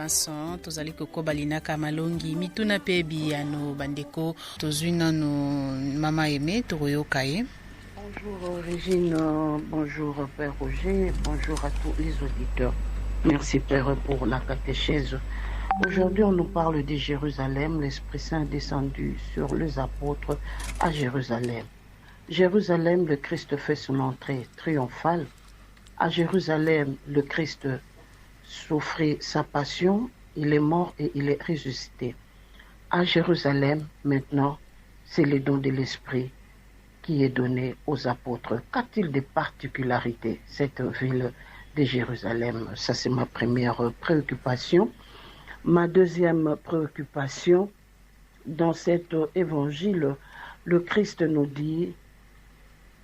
Banso tozali kokoba linaka malongi mituna mpe biyano. Bandeko, tozwi nanu mama Aime, tokoyoka ye. Bonjour Régine, bonjour Père Roger, bonjour à tous les auditeurs. Merci Père pour la catéchèse. Aujourd'hui, on nous parle de Jérusalem, l'Esprit Saint descendu sur les apôtres à Jérusalem. Jérusalem, le Christ fait son entrée triomphale. À Jérusalem, le Christ souffrit sa passion, il est mort et il est ressuscité. À Jérusalem, maintenant, c'est le don de l'Esprit qui est donné aux apôtres. Qu'a-t-il de particularités, cette ville de Jérusalem? Ça, c'est ma première préoccupation. Ma deuxième préoccupation, dans cet évangile, le Christ nous dit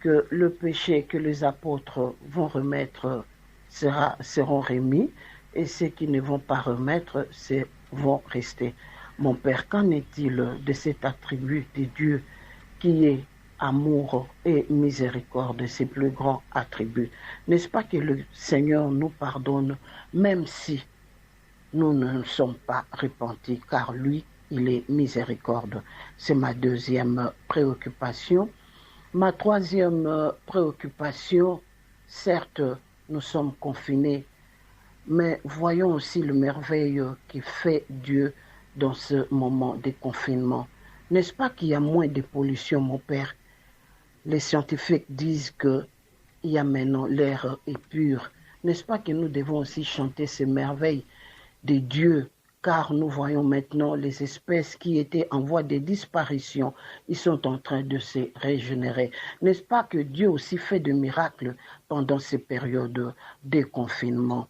que le péché que les apôtres vont remettre seront remis et ceux qui ne vont pas remettre vont rester. Mon Père, qu'en est-il de cet attribut de Dieu qui est amour et miséricorde, ses plus grands attributs? N'est-ce pas que le Seigneur nous pardonne même si nous ne nous sommes pas repentis, car lui, il est miséricorde? C'est ma deuxième préoccupation. Ma troisième préoccupation, certes, nous sommes confinés, mais voyons aussi le merveille qui fait Dieu dans ce moment de confinement. N'est-ce pas qu'il y a moins de pollution, mon Père? Les scientifiques disent que il y a maintenant l'air est pur. N'est-ce pas que nous devons aussi chanter ces merveilles de Dieu, car nous voyons maintenant les espèces qui étaient en voie de disparition, ils sont en train de se régénérer. N'est-ce pas que Dieu aussi fait de miracles pendant ces périodes de confinement?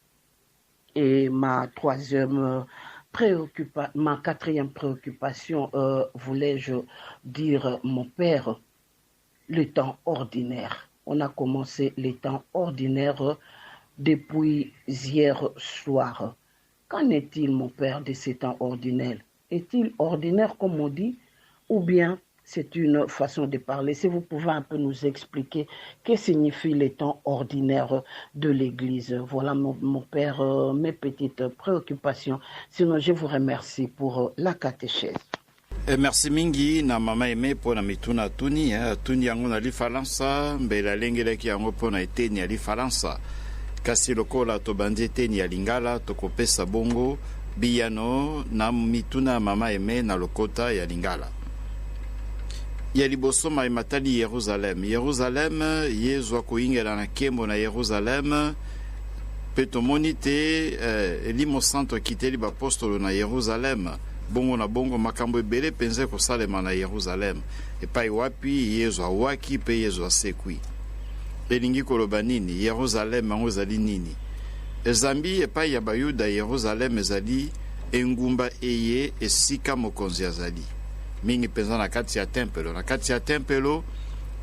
Et ma troisième préoccupa-, ma quatrième préoccupation, voulais-je dire, mon Père, le temps ordinaire. On a commencé le temps ordinaire depuis hier soir. Qu'en est-il, mon Père, de ces temps ordinaires? Est-il ordinaire, comme on dit, ou bien c'est une façon de parler? Si vous pouvez un peu nous expliquer que signifie les temps ordinaires de l'Église. Voilà, mon Père, mes petites préoccupations. Sinon, je vous remercie pour la catéchèse. Et merci mingi na mama Aimé pour na mituna tuni, hein, tuni yango na lifalansa, mbela lengelaki yango po na eteni ya lifalansa. Kasi lokola tobandi eteni ya lingala, tokopesa bongo biyano na mituna ya mama Aimé na lokota ya lingala. Ya liboso ma ematali Yerusalem. Yerusalem, Yezu akoyingela na nkembo na Yerusalem, mpe tomoni te Elimo Santo akiteli bapostolo na Yerusalem. Bongo na bongo makambo ebele mpenza ekosalema na Yerusalem, epai wapi Yezu awaki mpe Yezu asekwi. Elingi koloba nini? Yerusalem yango ezali nini? Zambi epai ya Bayuda, Yerusalem ezali engumba eye esika mokonzi azali, mingi mpenza na kati ya tempelo. Na kati ya tempelo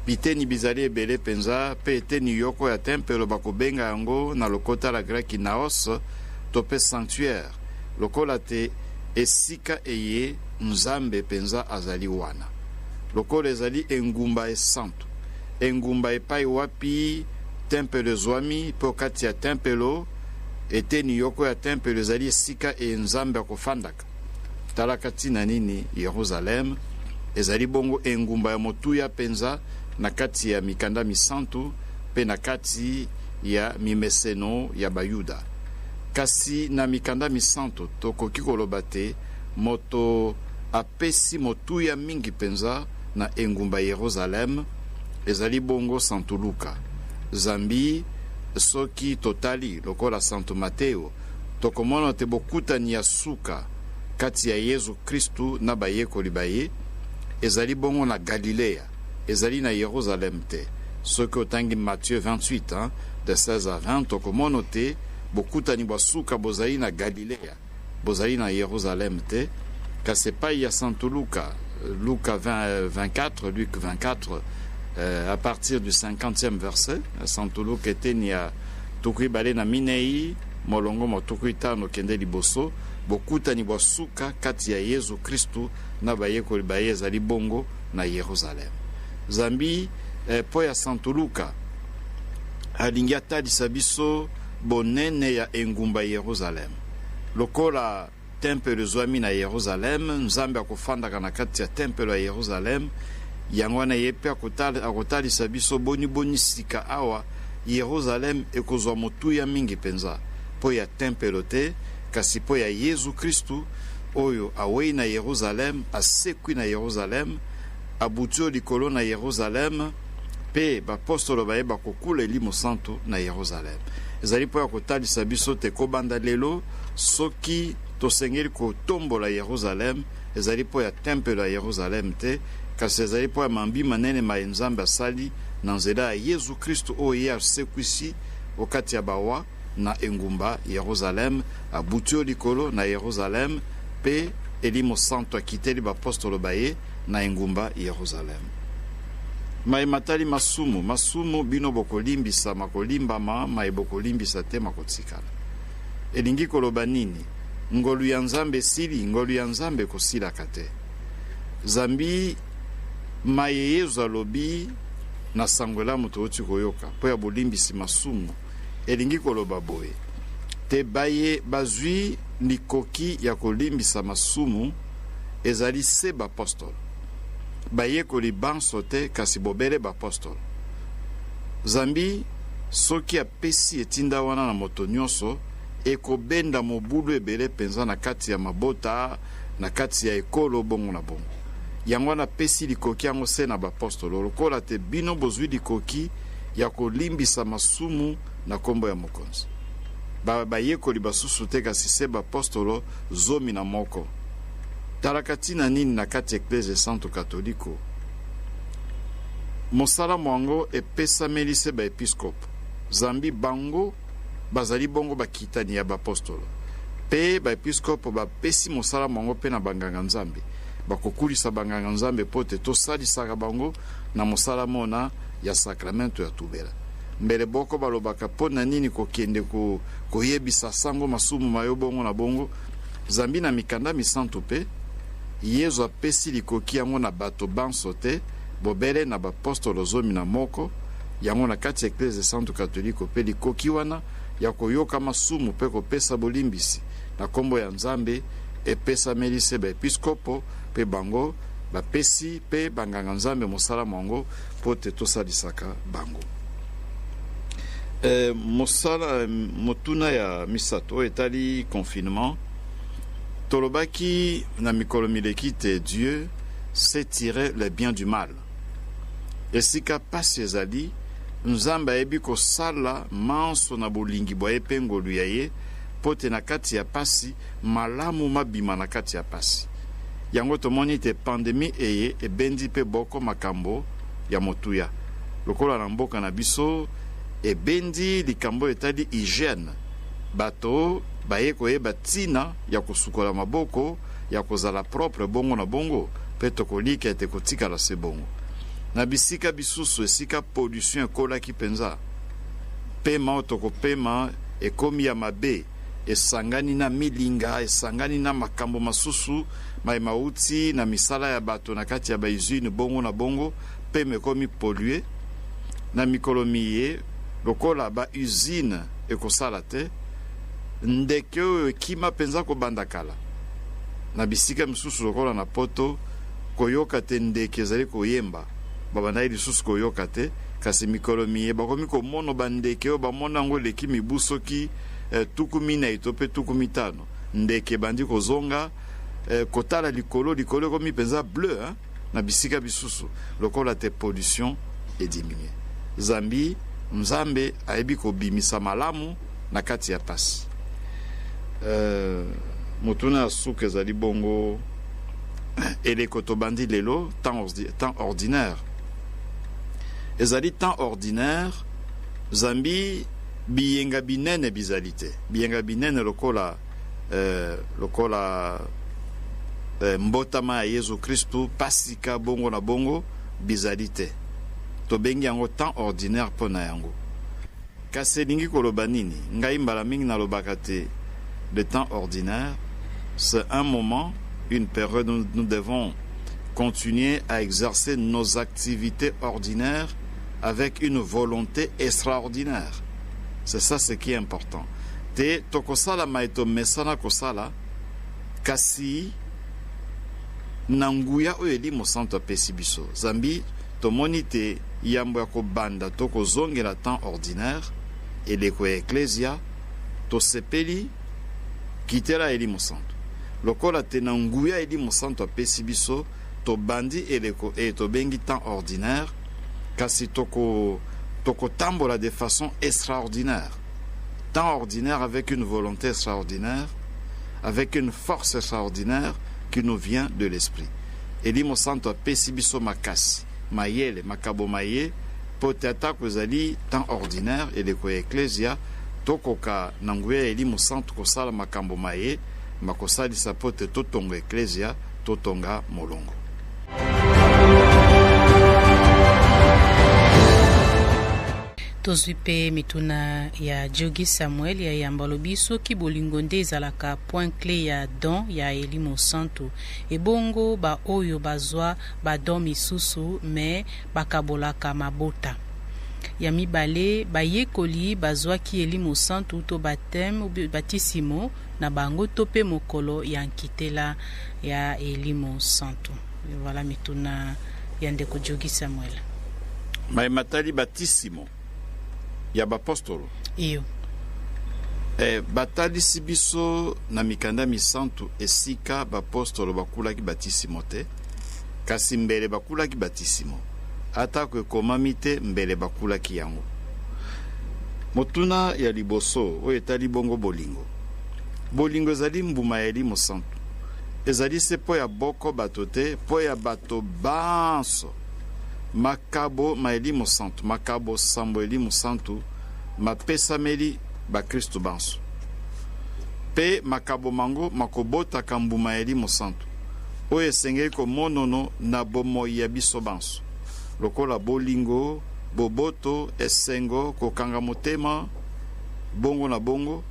biteni bizali ebele mpenza, mpe eteni yoko ya tempelo bakobenga yango na lokota la greki naos to mpe sanctuaire, lokola te esika eye Nzambe mpenza azali wana. Lokola ezali engumba esantu, engumba epai wapi tempelo ezwami, mpe kati ya tempelo eteni yoko ya tempelo ezali esika eye Nzambe akofandaka. Talaka ntina nini Yerusalem ezali bongo engumba ya motuya mpenza na kati ya mikanda misantu mpe na kati ya mimeseno ya Bayuda. Kasi na mikanda misantu tokoki koloba te moto apesi motuya mingi mpenza na engumba Yerusalem ezali bongo Santu Luka. Zambi soki totali lokola Santu Mateo, tokomona te bokutani ya suka kati ya Yezu Kristu na bayekoli baye ezali bongo na Galilea, ezali na Yerusalem te. Soki otangi Matthieu 28, hein, de 16 à 20, tokomona te bokutani bwa suka bozali na Galilea, bozali na Yerusalem te. Kasi epai ya Santu Luka, Luka 20, 24, Luc 24, à partir du 50e verset, Santu Luka eteni ya 24, molongo mo 50 kende liboso, bokutani bwa suka kati ya Yezu Kristu na bayekoli baye ezali bongo na Yerusalem. Zambi po ya Santu Luka alingi atalisa biso bonene ya engumba Yerusalem. Lokola tempelo ezwami na Yeruzalem, Nzambe akofandaka na kati ya tempelo ya Yeruzalem. Yango wana ye mpe akotalisa biso boniboni sika awa Yeruzalem ekozwa motuya mingi mpenza, mpo ya tempelo te, kasi mpo ya Yezu Kristu oyo awei na Yeruzalem, asekwi na Yeruzalem, abuti o likolo na Yeruzalem, mpe bapostolo baye bakokula Elimo Santu na Yeruzalem. Ezali mpo ya kotalisa biso te kobanda lelo, soki tosengeli kotombola Yeruzalem, ezali mpo ya tempelo ya Yeruzalem te, kasi ezali mpo ya mambi manene maye Nzambe asali na nzela ya Yezu Kristu oyo ye asekwisi o kati ya bawa na engumba Yeruzalem, abuti o likolo na Yeruzalem, mpe Elimo Santu akiteli bapostolo ba ye na engumba Yeruzalem. Maye matali masumu, masumu bino bokolimbisa makolimbama, maye bokolimbisa te makotikala. Elingi koloba nini? Ngolu ya Nzambe esili? Ngolu ya Nzambe ekosilaka te. Zambi maye Yezu alobi na Sango Elamu towuti koyoka mpo ya bolimbisi masumu, elingi koloba boye te baye bazwi likoki ya kolimbisa masumu ezali se bapostolo, bayekoli banso te, kasi bobele bapostolo. Zambi soki apesi etinda wana na moto nyonso, ekobenda mobulu ebele mpenza na kati ya mabota, na kati ya ekolo, bongo na bongo. Yango wana apesi likoki yango se na bapostolo, lokola te bino bozwi likoki ya kolimbisa masumu na kombo ya Mokonzi. Ba, bayekoli basusu te, kasi se bapostolo 11. Talaka ntina nini na kati ya Eklezia Esantu Katoliko, mosala mwango epesameli se baepiskopo, zambi bango bazali bongo bakitani ya bapostolo, mpe baepiskopo bapesi mosala mwango mpe na banganga-nzambe. Bakokulisa banganga-nzambe mpo te tosalisaka bango na mosala mona ya sakramento ya tubela. Mbele boko balobaka mpo na nini kokende ko, koyebisa sango masumu ma yo bongo na bongo, zambi na mikanda misantu mpe Yezu apesi likoki yango na bato banso te, bobele na bapostolo 11, yango na kati ya Eklezia Esantu Katoliko mpe likoki wana ya koyoka masumu mpe kopesa bolimbisi na kombo ya Nzambe epesameli se baepiskopo, mpe bango bapesi mpe banganga-Nzambe mosala mwango mpo te tosalisaka bango. Eh, mosala eh, motuna ya misato oyo etali confinement tolobaki na mikolo mileki te Dieu sait tirer le bien du mal. Esika pasi ezali, Nzambe ayebi kosala manso na bolingi bwa ye mpe ngolu ya ye mpo te na kati ya pasi, malamu mabima na kati ya pasi. Yango tomoni te pandemie eye ebendi mpe boko makambo ya motuya. Lokola na mboka na biso, ebendi likambo etali hygiène. Bato baye koyeba ntina ya kosukola maboko, ya kozala propre bongo na bongo, mpe tokolikya ete ekotikala se bongo. Na bisika bisusu esika pollution ekolaki mpenza, pema oyo tokopema ekomi ya mabe, esangani na milinga, esangani na makambo masusu maye mauti na misala ya bato na kati ya ba usines bongo na bongo, pema ekomi pollue. Na mikolo miye, lokola ba usines ekosala te, ndeke oyo ekima mpenza kobanda kala na bisika misusu lokola na poto, koyoka te ndeke ezali koyemba, babandaki lisusu koyoka te, kasi mikolo miye bakomi komono bandeke oyo bamona yango eleki mibu soki 40 to mpe 50. Ndeke ebandi kozonga kotala likolo, likolo ekomi mpenza bleu hein, na bisika bisusu lokola te pollution ediminue, zambi Nzambe ayebi kobimisa malamu na kati ya pasi. Motuna ya suka ezali bongo eleko tobandi lelo, temps ordinaire. Ezali temps ordinaire zambi biyenga binene bizali te, biyenga binene lokola lokola mbotama ya Yezu Kristu, Pasika, bongo na bongo bizali te. Tobengi yango temps ordinaire mpo na yango. Kasi elingi koloba nini? Ngai mbala mingi nalobaka te le temps ordinaire c'est un moment, une période où nous devons continuer à exercer nos activités ordinaires avec une volonté extraordinaire. C'est ça ce qui est important. Te tokosala maye tomesana kosala, kasi na nguya oyo Elimo Santu apesi biso. Zambi tomoni te yambo ya kobanda to kozongela temps ordinaire, eleko ya Eklezia, tosepeli kitela Elimo Santu. Lokola te na nguya Elimo Santu apesi biso, tobandi eleko eye tobengi temps ordinaire, kasi toko tokotambola de façon extraordinaire. Temps ordinaire avec une volonté extraordinaire, avec une force extraordinaire qui nous vient de l'Esprit. Elimo Santu apesi biso makasi, mayele, makabo maye, mpo te atako ezali temps ordinaire, eleko ya Eklezia, tokoka na nguya ya Elimo Santu kosala makambo maye makosalisa mpo te totonga Eklezia, totonga molongo. Tozwi mpe mituna ya Diogi Samuel ya yambo. Alobi soki bolingo nde ezalaka point cle ya don ya Elimo Santu, ebongo ba oyo bazwa ba don misusu mais bakabolaka mabota? Ya mibale, bayekoli bazwaki Elimo Santu to bapteme ou batisimo na bango to mpe mokolo ya nkitela ya Elimo Santu? Voilà mituna ya ndeko Diogi Samuel. Maye matali batisimo ya bapostolo. Iyo. Batalisi biso na mikanda misantu esika bapostolo bakulaki batisimo te, kasi mbele bakulaki batisimo, atako ekomami te mbele bakulaki yango. Motuna ya liboso oyo etali bongo bolingo. Bolingo ezali mbuma ya Elimo Santu. Ezali se mpo ya boko bato te, mpo ya bato banso. Makabo ma Elimo Santu, makabo sambo Elimo Santu mapesameli bakristu banso. Mpe makabo mango makobotaka mbuma ya Elimo Santu, oyo esengeli komonono na bomoi ya biso banso, lokola bolingo, boboto, esengo, kokanga motema, bongo na bongo,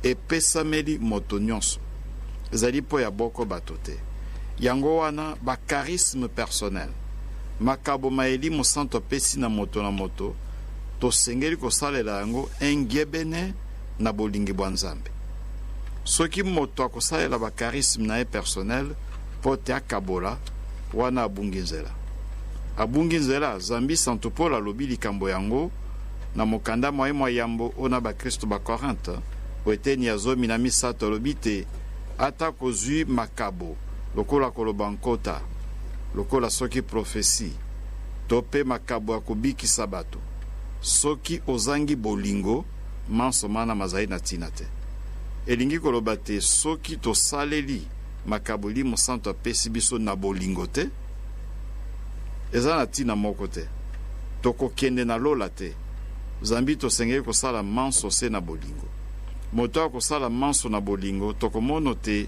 epesameli moto nyonso. Ezali mpo ya boko bato te. Yango wana ba charismes personnels, makabo ma Elimo Santu apesi na moto na moto, tosengeli kosalela yango engebene na bolingi bwa Nzambe. Soki moto akosalela ba charismes na ye personnels mpo te akabola, wana abungi nzela. Abungi nzela zambi santu Paul alobi likambo yango na mokanda mwa ye mwa yambo ona bakristu ba Korinthe, o eteni ya 13, alobi te, Ata kozwi makabo, lokola koloba nkota, lokola soki profesi, to mpe makabo ya kobikisa bato, soki ozangi bolingo, manso mana mazali na ntina te. Elingi koloba te soki tosaleli makabo Elimo Santu apesi biso na bolingo te, eza na ntina moko te. Tokokende na lola te, zambi tosengeli kosala manso se na bolingo. Moto akosala manso na bolingo, tokomono te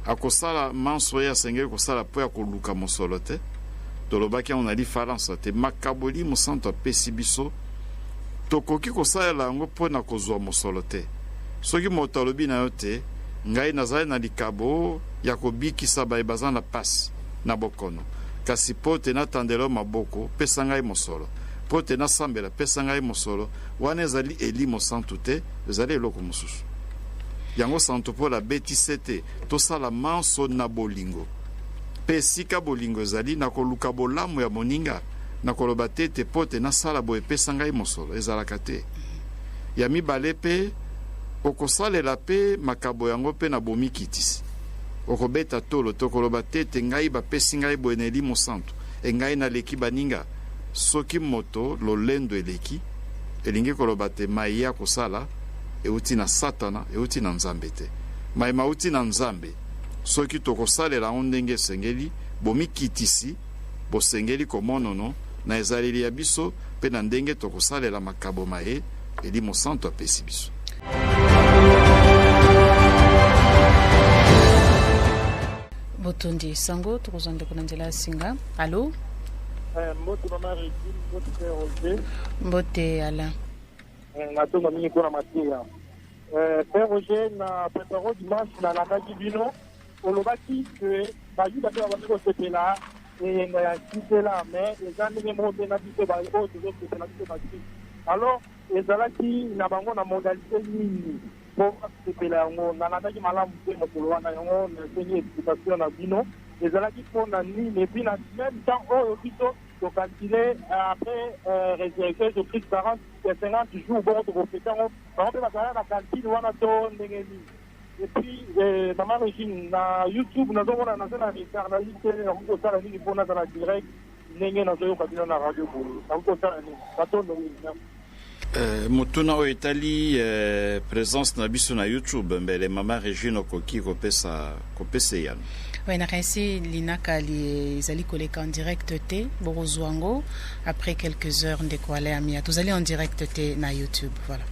akosala manso ye asengeli kosala mpo ya koluka mosolo te. Tolobaki yango na lifalansa te, makabo Elimo Santu apesi biso, tokoki kosalela yango mpo na kozwa mosolo te. Soki moto alobi na yo te, Ngai nazali na likabo ya kobikisa baye baza na pasi, na bokono, kasi mpo te natandela yo maboko, pesa ngai mosolo, mpo te nasambela, pesa ngai mosolo, wana ezali Elimo Santu te, ezali eloko mosusu. Yango santu Paul abeti sete, tosala manso na bolingo. Mpe esika bolingo ezali, nakoluka bolamu ya moninga, nakoloba te ete mpo te nasala boye pesa ngai mosolo, ezalaka te. Ya mibale mpe, okosalela mpe makabo yango mpe na bomikitisi. Okobeta tolo te, okoloba te ete ngai bapesi ngai boye na Elimo Santu, e ngai naleki baninga. Soki moto lolendo eleki, elingi koloba te maye ye akosala euti na Satana, euti na Nzambe te. Maye mauti na Nzambe, soki tokosalela yango ndenge esengeli, bomikitisi bosengeli komonono na ezaleli ya biso mpe na ndenge tokosalela makabo maye Elimo Santu apesi biso. Botondi sango, tokozwa ndeko na nzela ya singa. Alo? Mbote mama Regine, mbote père Roger. Mbote Alain. Natonga mingi mpona mateya. Père Roger, na préparo dimanche nalandaki bino, olobaki ke bayuda mpe babandi kosepela eyenga ya nkitela, mais eza ndenge moko te na biso oyo tozosepela biso bakristo. Alors ezalaki na bango na modalité nini? Mpo basepela yango. Nalandaki malamu te mokolo wana, yango nasengi explication na bino, ezalaki mpo na nini? Et puis na même temps oyo biso tocalcule après résurrection Jésus Christ 40 50 jours, bongo tokofete yango, bango mpe bazala na calcul wana to ndenge nini? Et puis mama Régine, na YouTube nazomona naza na retard, nayebi te nakoki kosala nini mpo nazala direct ndenge nazoyoka bino na radio boye. Nakoki kosala nini? Matondo mingi, merci. Motuna oyo etali présence na biso na YouTube, mbele mama Régine okoki kopesa eyano. Oui, nakanisi linaka ezali koleka en direct te, bokozwa yango après quelques heures. Ndeko Alain Amia, tozali en direct te na YouTube, voilà.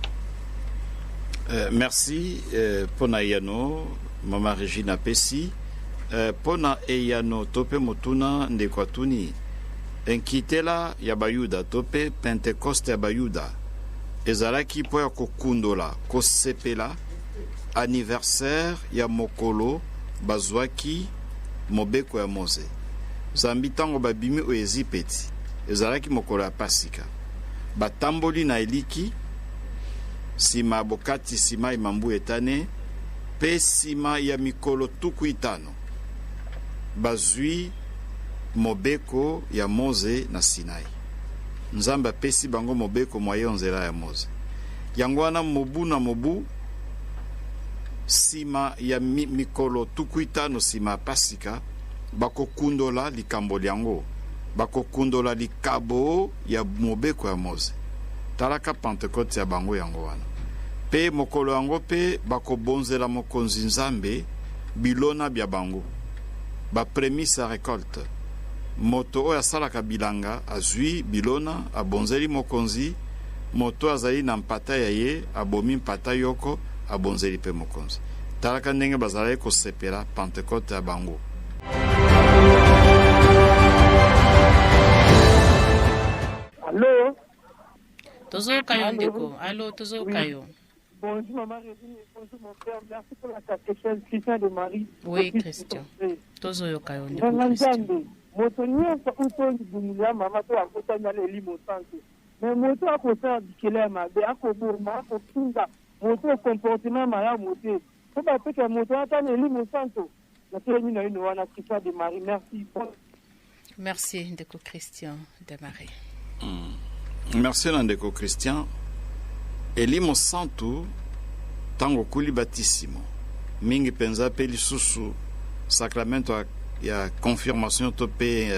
Merci mpo na eyano mama Régine apesi. Mpo na eyano to mpe motuna ndeko atuni, enkitela ya Bayuda to mpe Pentekoste ya Bayuda ezalaki mpo ya kokundola, kosepela anniversaire ya mokolo bazwaki mobeko ya Mose, zambi ntango babimi oyo Ezipeti ezalaki mokolo ya Pasika. Batamboli na eliki nsima ya bokatisi mai mambu etane, mpe nsima ya mikolo 50 bazwi mobeko ya Mose na Sinai. Nzambe apesi bango mobeko mwa ye nzela ya Mose. Yango wana mobu na mobu, nsima ya mikolo 50 nsima ya Pasika, bakokundola likambo liango, bakokundola likabo ya mobeko ya Mose. Talaka Pentekote ya bango yango wana. Mpe mokolo yango mpe bakobonzela mokonzi Nzambe bilona bya bango, baprémices ya récolte. Moto oyo asalaka bilanga azwi bilona, abonzeli mokonzi. Moto azali na mpata ya ye, abomi mpata yoko, abonzeli mpe mokonzi. Talaka ndenge bazalaki kosepela Pentekote ya bango. Allo? Tozoyoka yo ndeko, allo, tozoyoka yo. Bonjour maman Régine, bonjour mon frère, merci pour la catéchèse, Christian de Marie. Oui, Christian. Tozoyoka yo ndeko. Nanga Christian. Nzambe, moto nyonso uto libumu ya mama to akotani na elimo santo. Mais moto akosala bikela ya mabe, akoboma, akofinga, moto comportement malamu te. Po bapeka moto ata na elimo santo. Natelemi na ino wana, Christian de Marie, merci. Bon. Merci ndeko Christian de Marie. Merci na ndeko Christian. Elimo Santu, ntango okuli batisimo, mingi mpenza mpe lisusu sacramento ya confirmation to mpe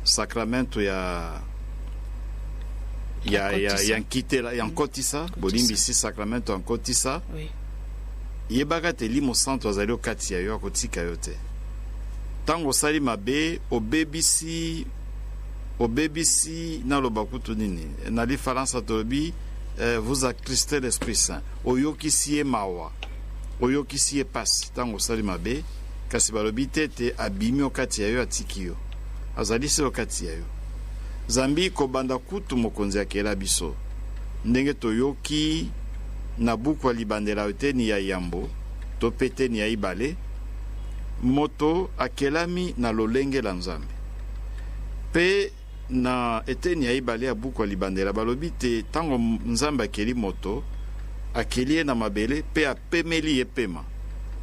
sacramento ya Nkotisa. Ya nkitela, ya nkotisa, bolimbisi, sacramento ya nkotisa. Yebaka te elimo santu azali okati ya yo, akotika yo te. Ntango osali mabe, obebisi, naloba kutu nini, na lifalansa tolobi vous attristez l'Esprit Saint, oyokisi ye mawa, oyokisi ye pasi ntango osali mabe. Kasi balobi te ete abimi okati ya yo, atiki yo, azali se okati ya yo, zambi kobanda kutu mokonzi akela biso, ndenge toyoki na buku ya libandela eteni ya yambo to mpe eteni ya ibale, moto akelami na lolenge la Nzambe. Mpe na eteni ya ibale ya buku ya libandela balobi te ntango Nzambe akeli moto, akeli ye na mabele mpe apemeli ye pema.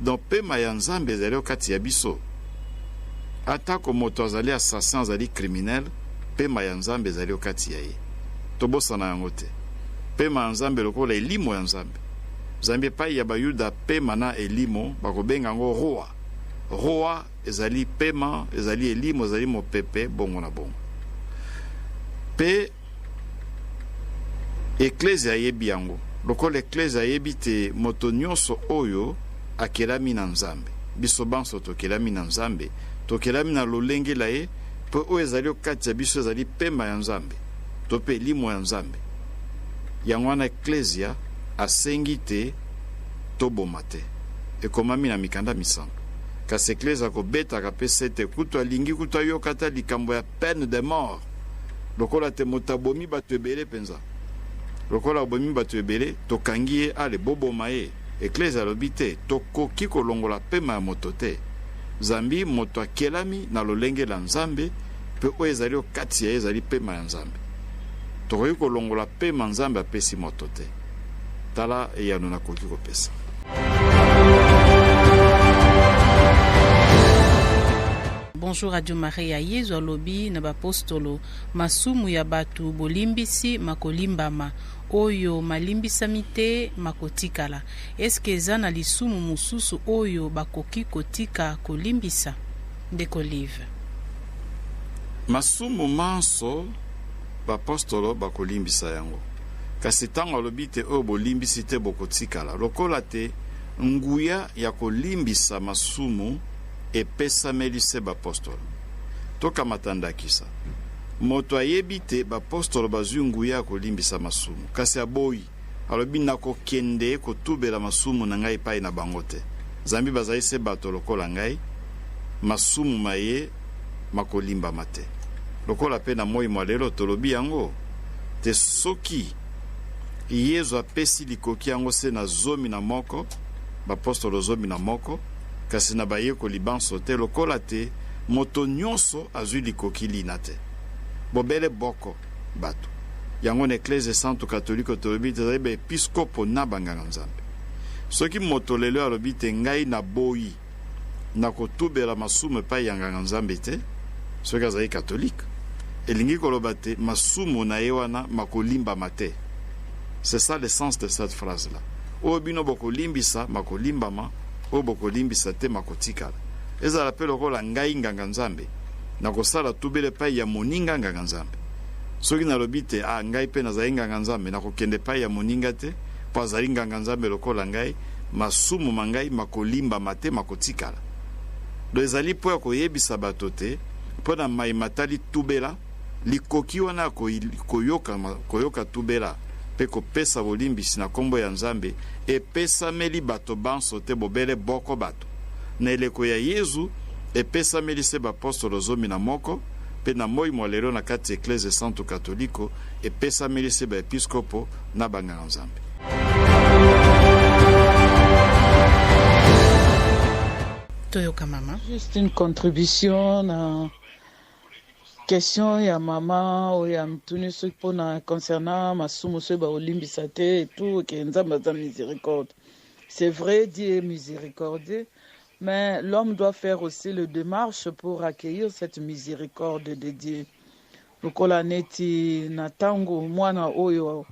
Donc pema ya Nzambe ezali okati ya biso. Atako moto azali assassin, azali criminel, pema ya Nzambe ezali okati ya ye. Tobosana yango te, pema ya Nzambe lokola elimo ya Nzambe. Nzambe epai ya Bayuda, pema na elimo bakobenga yango roi. Roi ezali pema, ezali elimo, ezali mopepe, bongo na bongo. Mpe eklezia ayebi yango. Lokola eklezia ayebi te moto nyonso oyo akelami na Nzambe, biso banso tokelami na Nzambe, tokelami na lolenge la ye, mpe oyo ezali okati ya biso ezali pema ya Nzambe to mpe elimo ya Nzambe. Yango wana eklezia asengi te toboma te, ekomami na mikanda misantu. Kasi eklezia akobetaka mpe sete, kutu alingi kutu ayoka ata likambo ya peine de mort, lokola te moto abomi bato ebele mpenza, lokola abomi bato ebele, tokangi ye, ale boboma ye. Eklezia alobi te tokoki kolongola pema ya moto te, zambi moto akelami na lolenge la Nzambe, mpe oyo ezali okati ya ye ezali pema ya Nzambe. Tokoki kolongola pema Nzambe apesi moto te. Tala eyano nakoki kopesa. Bonjour Radio Maria. Yezu alobi na bapostolo, masumu ya bato bolimbisi makolimbama, oyo malimbisami te makotikala. Eske eza na lisumu mosusu oyo bakoki kotika kolimbisa? Ndeko Live. Masumu manso bapostolo bakolimbisa yango, kasi ntango alobi te oyo bolimbisi te bokotikala, lokola te nguya ya kolimbisa masumu epesameli se bapostolo. Tokamata ndakisa, moto ayebi te bapostolo bazwi nguya ya kolimbisa masumu, kasi aboyi, alobi nakokende kotubela masumu na ngai epai na bango te, zambi bazali se bato lokola ngai, masumu maye makolimbama te. Lokola mpe na moi mwa lelo tolobi yango te, soki Yezu apesi likoki yango se na 11, bapostolo 11, kasi na bayekoli banso te, lokola te moto nyonso azwi likoki lina te, bobele boko bato. Yango na Eklezia Esantu Katoliko tolobi te ezali baepiskopo na banganga Nzambe. Soki moto lelo alobi te ngai naboyi nakotubela masumu epai ya nganga Nzambe te, soki azali katolike, elingi koloba te masumu na ye wana makolimbama te. C'est ça le sens de cette phrase là. Oyo bino bokolimbisa makolimbama, oyo bokolimbisa te makotikala. Ezala mpe lokola ngai nganga Nzambe nakosala tubela epai ya moninga nganga Nzambe. Soki nalobi te ah, ngai mpe nazali nganga Nzambe, nakokende epai ya moninga te mpo azali nganga Nzambe lokola ngai, masumu ma ngai makolimbama te, makotikala. Do ezali mpo ya koyebisa bato te mpo na mai matali tubela, likoki wana ya koyoka tubela mpe kopesa bolimbisi na nkombo ya Nzambe epesameli bato banso te, bobele boko bato. Na eleko ya Yezu epesameli se bapostolo 11, mpe na moi mwa lelo na kati ya Eklezia Esantu Katoliko epesameli se baepiskopo na banganga Nzambe. Toyoka mama. Juste une contribution na question ya mama oyo amituni soki mpona concernant masumu soki baolimbisa te et tout, ke Nzambe aza miséricorde. C'est vrai, Dieu est miséricordieux, mais l'homme doit faire aussi le démarche pour accueillir cette miséricorde de Dieu. Lokola neti na tango mwana oyo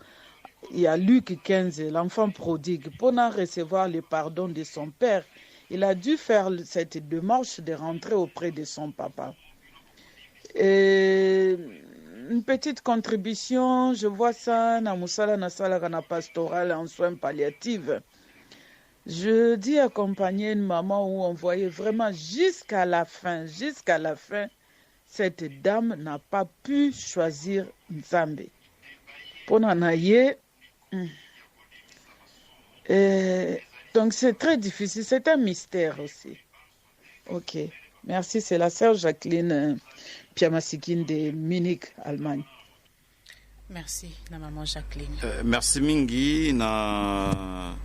ya Luc 15, l'enfant prodigue, pour recevoir le pardon de son père, il a dû faire cette démarche de rentrer auprès de son papa. Et une petite contribution, je vois ça na musala na sala na pastorale en soins palliatifs. Je dis accompagner une maman où on voyait vraiment jusqu'à la fin, cette dame n'a pas pu choisir Nzambe. Pona na ye, donc c'est très difficile, c'est un mystère aussi. Ok, merci, c'est la sœur Jacqueline Piamasikine de Munich, Allemagne. Merci na maman Jacqueline. Merci mingi na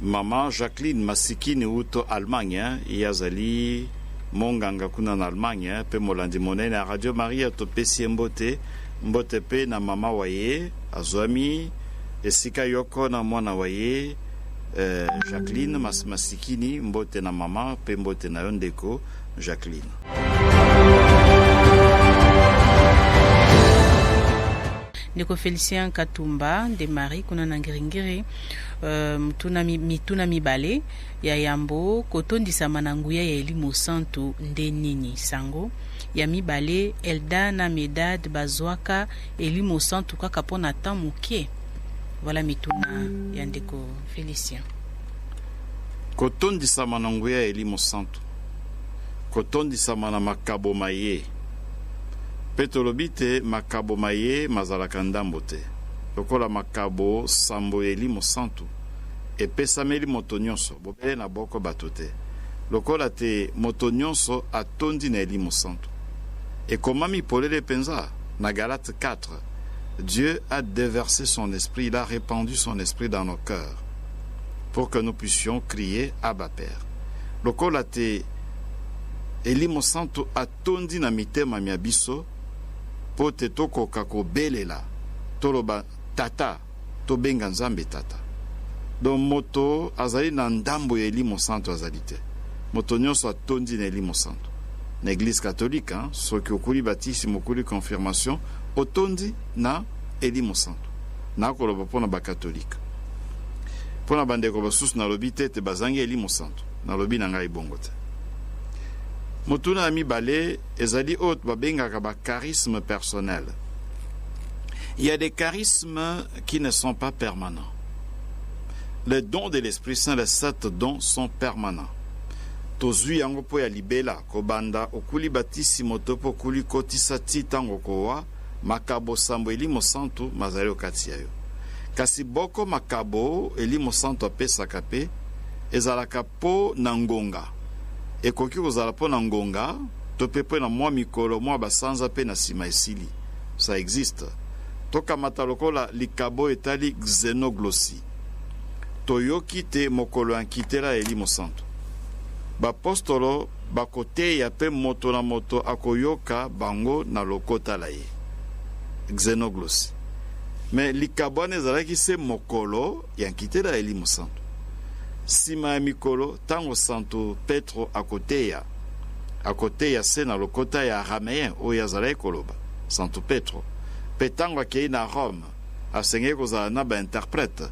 maman Jacqueline Masikini uto Allemagne, ye azali monganga kuna na Allemagne, pe molandi monene ya Radio Maria. Topesi ye mbote, mbote pe na mama wa ye azwami esika yoko na mwana wa ye Jacqueline Masikini. Mbote na mama pe mbote na yo ndeko Jacqueline. Ndeko Félicien Katumba nde Marie kuna na Ngiringiri, mituna mibale ya yambo: kotondisama na nguya ya Elimo Santu nde nini? Sango ya mibale, Elda na Medad bazwaka Elimo Santu kaka mpona temps moke? Voilà mituna ya ndeko Félicien. Kotondisama na nguya ya Elimo Santu, kotondisama na makabo maye, mpe tolobi te makabo maye mazalaka ndambo te, lokola makabo sambo ya Elimo Santu epesameli moto nyonso, bobele na boko bato te, lokola te moto nyonso atondi na Elimo Santu. Ekomami polele mpenza na Galate 4, Dieu a déversé son esprit, il a répandu son esprit dans nos cœurs pour que nous puissions crier Abba Père. Lokola te Elimo Santu atondi na mitema mia biso po te tokoka kobelela, toloba tata, tobenga Nzambe tata. Donc moto azali na ndambo ya Elimo Santu azali te. Moto nyonso atondi na Elimo Santu. Na Eglise catholique, hein, soki okuli batisimo, okuli confirmation, otondi na Elimo Santu. Nakoloba mpo na bakatolike. Mpo na bandeko basusu nalobi te ete bazangi Elimo Santu. Nalobi na ngai bongo te. Motuna ya mibale ezali oyo babengaka ba charisme personnel. Il y a des charismes qui ne sont pas permanents. Les dons de l'Esprit Saint, les sept dons sont permanents. Tozwi yango mpo ya libela, kobanda okuli batisimo to mpo okuli kotisa ti ntango kowa, makabo sambo Elimo Santu mazali okati ya yo. Kasi boko makabo Elimo Santu apesaka mpe ezalaka mpo na ngonga. Ekoki kozala mpo na ngonga to mpe mpo na mwa mikolo, mwa basanza mpe na nsima esili. Ça existe. Tokamata lokola likabo etali xenoglossie. Toyoki te mokolo ya nkitela ya Elimo Santu. Bapostolo bakoteya mpe moto na moto akoyoka bango na lokota la ye. Xenoglossie. Mais likabo wana ezalaki se mokolo ya nkitela ya Elimo Santu. Nsima ya mikolo, ntango Santu Petro akoteya, akoteya se na lokota ya arameyen oyo azalaki koloba, Santu Petro. Mpe ntango akei na Rome, asengeli kozala na ba-interprète,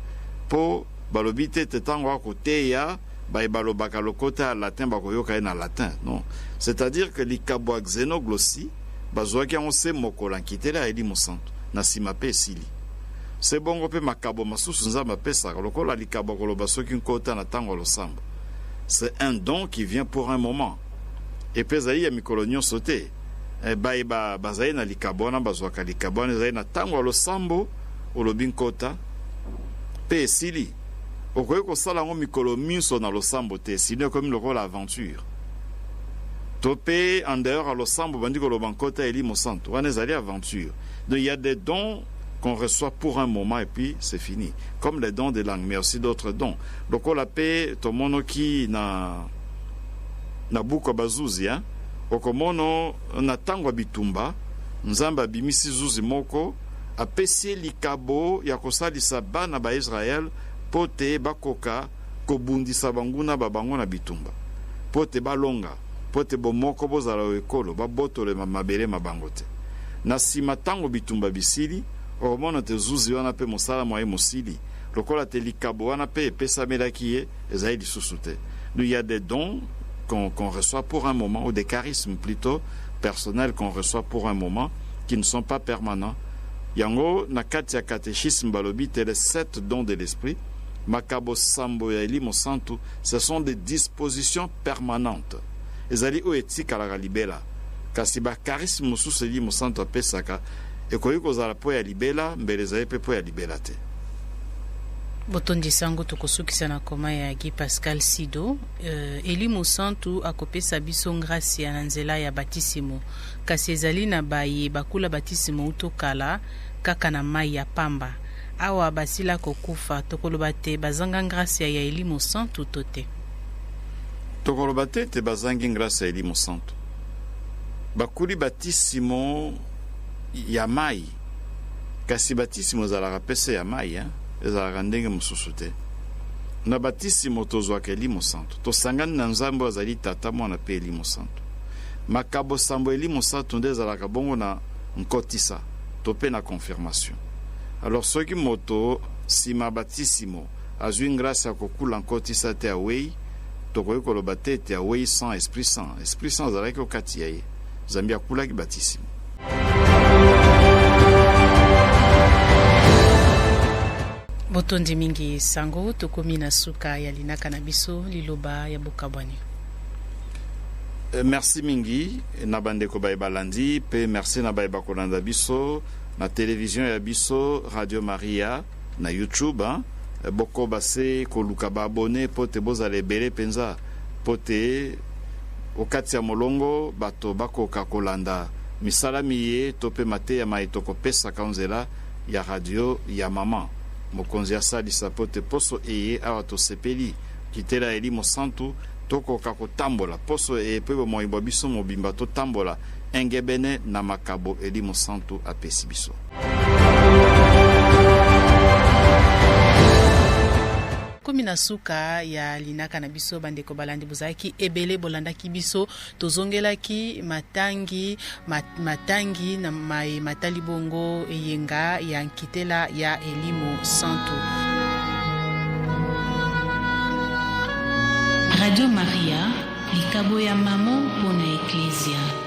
mpo balobi te ete ntango akoteya, baye balobaka lokota ya latin bakoyoka ye na latin. Non. C'est-à-dire que likabo ya xenoglossie, bazuaki yango se mokolo ya nkitela ya Elimo Santu, na nsima mpe esili. Se bongo mpe makabo masusu Nzambe apesaka, lokola likabo ya koloba soki nkota na ntango ya losambo. C'est un don qui vient pour un moment. Et mpe ezali ya mikolo nyonso te. Baye bazali na likabo wana bazwaka likabo wana, ezali na ntango ya losambo, olobi nkota, mpe esili. Okoki kosala yango mikolo minso na losambo te, sinon ekomi lokola aventure. To mpe en dehors ya losambo obandi koloba nkota ya Elimo Santu, wana ezali aventure. Donc il y a des dons qu'on reçoit pour un moment et puis c'est fini, comme les dons de langue, mais aussi d'autres dons. Lokola mpe tomonoki na na buku ya bazuzi, hein? Okomono na ntango ya bitumba Nzambe abimisi zuzi moko, apesi ye likabo ya kosalisa bana ba Israel mpo te bakoka kobundisa banguna ba bango na bitumba, mpo te balonga, mpo te bomoko bozala o ekolo, babotolema mabele ma bango te. Na nsima, ntango bitumba bisili, okomona te zuzi wana mpe mosala mwa ye mosili, lokola te likabo wana mpe epesamelaki ye ezali lisusu te. Donc il y a des dons qu'on reçoit pour un moment, ou des charismes plutôt personnels qu'on reçoit pour un moment, qui ne sont pas permanents. Yango na kati ya catéchisme balobi te les 7 dons de l'esprit, makabo sambo ya Elimo Santu, ce sont des dispositions permanentes. Ezali oyo etikalaka libela. Kasi ba charisme mosusu Elimo Santu apesaka ekoki kozala mpo ya libela, mbele ezali mpe mpo ya libela te. Botondi sango, tokosukisa na koma ya Guy Pascal Sido. Elimo Santu akopesa biso ngrasia na nzela ya batisimo, kasi ezali na baye bakula batisimo uto kala kaka na mai ya pamba. Awa basila kokufa, tokoloba te bazanga ngrasia ya Elimo Santu to te? Tokoloba te ete bazangi ngrasia ya Elimo Santu. Bakuli batisimo ya mai, kasi batisimo ezalaka mpe se ya mai, hein? Ezalaka ndenge mosusu te. Na batisimo tozwaka Elimo Santu, tosangani na Nzambe oyo azali Tata, Mwana mpe Elimo Santu. Makabo sambo ya Elimo Santu nde ezalaka bongo na nkotisa to mpe na confirmation. Alors soki moto nsima ya batisimo azwi ngrasi ya kokula nkotisa te awei, tokoki koloba te ete awei sans Esprit Saint. Esprit Saint azalaki o kati ya ye, zambi akulaki batisimo. Botondi mingi sango, tokomi na suka ya linaka na biso liloba ya bokabwani. Merci mingi na bandeko baye balandi pe merci na baye bakolanda biso na television ya biso Radio Maria na YouTube, hein. Bokoba se koluka ba abonne po te bozala ebele penza po te okati ya molongo bato bakoka kolanda misala miye to pe mateya maye tokopesaka o nzela ya radio ya mama. Mokonzi asalisa po te poso eye awa tosepeli kitela ya Elimo Santu tokoka kotambola poso eye pe bomoi bwa biso mobimba totambola engebene na makabo Elimo Santu apesi biso. na suka ya linaka na biso. Bandeko balandi, bozalaki ebele, bolandaki biso. Tozongelaki matangi mat, matangi na maye matali bongo eyenga ya nkitela ya Elimo Santu. Radio Maria, likabo ya mamo mpo na Eklezia.